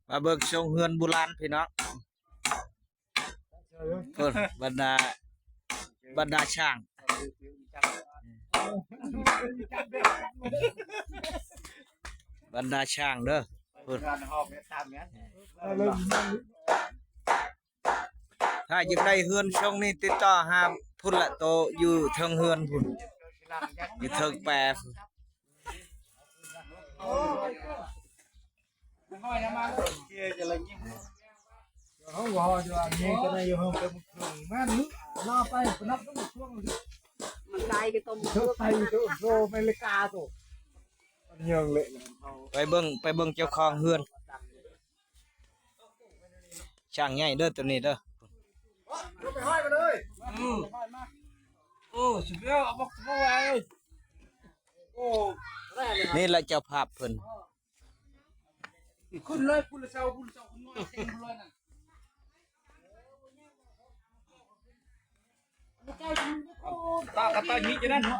ມາເບິ່ງຊົງເຮືອນບູຮານພີ່ນ້ອງ. ພຸ້ນ ບັນດາ ບັນດາຊ່າງ ບັນດາຊ່າງເດີ ພຸ້ນ. ຖ້າຢາກໄດ້ເຮືອນຊົງນີ້ ຕິດຕໍ່ຫາພຸ້ນລະ ໂຕຢູ່ເທິງເຮືອນພຸ້ນ ຢູ່ເທິງແປພຸ້ນ. ມັນໄດ້ກໍຕ້ອງ ເຈົ້າໄປນັບ ໄປໂຕເມເມລິກາໂຕ ມັນຍັງເລະ. ໄປເບິ່ງ ໄປເບິ່ງເຈົ້າຂອງເຮືອນ. ຊ່າງໃຫຍ່ເດີໂຕນີ້ເດີ. ໄປຫ້ອຍມາເລີຍ. ອື ໂອ້ ສຸດຍອດ ເອົາບັກສະໂພໄວ້. ໂອ້ ນີ້ລະເຈົ້າພາບເພິ່ນ. ຂຶ້ນເລີຍ ພຸ້ນລະເຊົາ ພຸ້ນລະເຊົາ ຂຶ້ນມາເຕັມພຸ້ນເລີຍນະ. ຕາກະຕາຍິງຢູ່ນັ້ນເນາະ.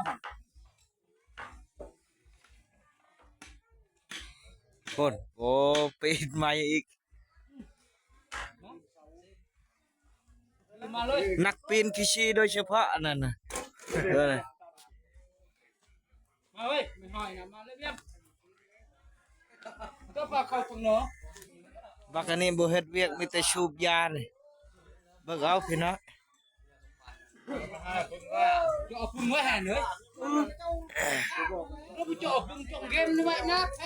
ໂອ້ ໂອ້ ປີນໃໝ່ອີກ. ນັກປີນຂີ້ຊີໂດຍສະເພາະອັນນັ້ນນະ. ເອີ ມາເວີຍ ແມ່ນຫອຍນະ ມາເລີຍວຽງ. ເຈົ້າພາເຂົ້າຝັ່ງເນາະ. ບັກອັນນີ້ບໍ່ເຮັດວຽກ ມີແຕ່ສູບຢານີ້. ເບິ່ງເອົາພີ່ນ້ອງ. ຈະເອົາປຶງໄວ້ຫັ້ນເດີ. ເຈົ້າເອົາປຶງຈ້ອງເກັນໄວ້ນະ. ມາ ມາ ມ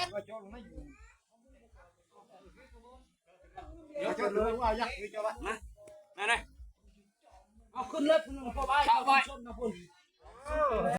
າ. ເອົາຂຶ້ນເລີຍ ພຸ້ນ ພໍ່ບ້ານ ເອົາໄວ້ ຊົນນະພຸ້ນ.